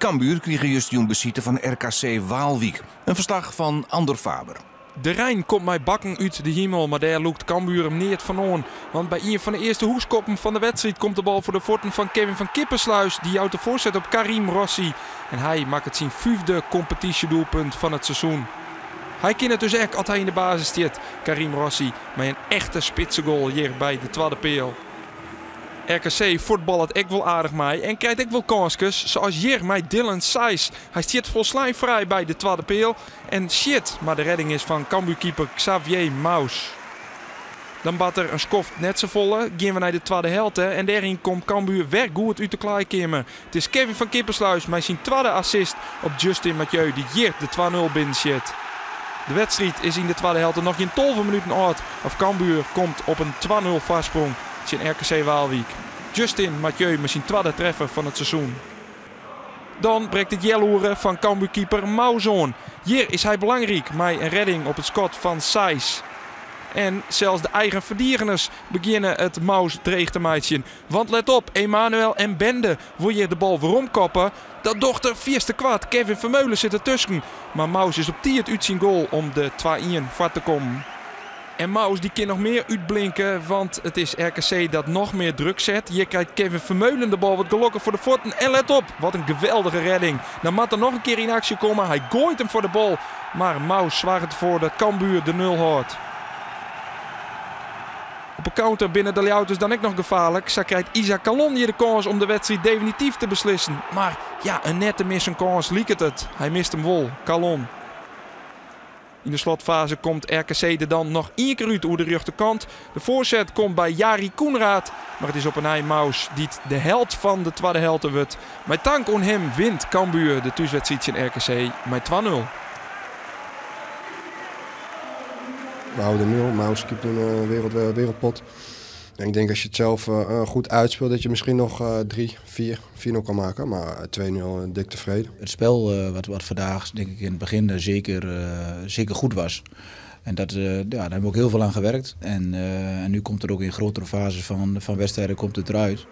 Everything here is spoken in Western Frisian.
Cambuur krige justerjûn besite fan RKC Waalwyk. In ferslach fan Andor Faber. De rein komt mei bakken út de himel, mar dêr lûkt Cambuur him neat fan oan. Want by ien fan de earste hoekskoppen fan de wedstriid komt de bal foar de fuotten fan Kevin van Kippersluis. Dy jout de foarset op Karim Rossi. En hy makket syn fyfde kompetysjedoelpunt fan it seizoen. Hy kin it dus ek as hy yn de basis stiet. Karim Rossi mei in echte spitsegoal hjir by de twadde peal. RKC fuotballet ek wol aardich mei en krijt ek wol kânskes, sa as hjir mei Dylan Seys. Hy stiet folslein frij by de twadde peal en sjit, mar de redding is fan Cambuurkeeper Xavier Mous. Dan bart der in skoft net safolle, gean we nei de twadde helte en dêryn komt Cambuur wer goed út de klaaikeamer. It is Kevin van Kippersluis mei syn twadde assist op Justin Mathieu dy't hjir de 2-0 binnensjit. De wedstriid is yn de twadde helte noch gjin 12 minuten âld of Cambuur komt op in 2-0 foarsprong tsjin RKC Waalwyk. Justin Mathieu mei syn twadde treffer fan it seizoen. Dan brekt it healoere fan Cambuurkeeper Mous oan. Hjir is hy belangryk mei in redding op it skot fan Seys. En sels de eigen ferdigeners begjinne it Mous dreech te meitsjen. Want let op, Emanuel Mbende wol hjir de bal weromkoppe. Dat docht er fierste koart. Kevin Vermeulen sit dertusken. Mar Mous is op tiid út syn goal om de 2-1 foar te kommen. En Mous dy kin noch mear útblinke, want it is RKC dat noch mear druk set. Hjir krijt Kevin Vermeulen de bal wat gelokkich foar de fuotten. En let op, wat in geweldige redding. Dan moat er noch in kear yn aksje komme. Hy goait him foar de bal, mar Mous soarget derfoar dat Cambuur de nul hâldt. Op 'e counter binne de Ljouwerters dan ek noch gefaarlik. Sa krijt Isaac Kallon hjir de kâns om de wedstriid definityf te beslissen. Mar ja, in net te missen kâns liket it. Hy mist him wol, Kallon. Yn de slotfaze komt RKC der dan noch ien kear út oer de rjochterkant. De foarset komt by Jari Koenraad, mar it is op 'e nij Mous dy't de held fan de twadde helte wurdt. Mei tank oan him wint Cambuur de thúswedstriid tsjin RKC mei 2-0. We houden de nul. Mous keept een wereldpot. En ik denk als je het zelf goed uitspeelt, dat je misschien nog 3, 4, 4-0 kan maken. Maar 2-0, dik tevreden. Het spel wat vandaag denk ik in het begin zeker goed was. En ja, daar hebben we ook heel veel aan gewerkt. En nu komt er ook in grotere fases van wedstrijden komt het eruit.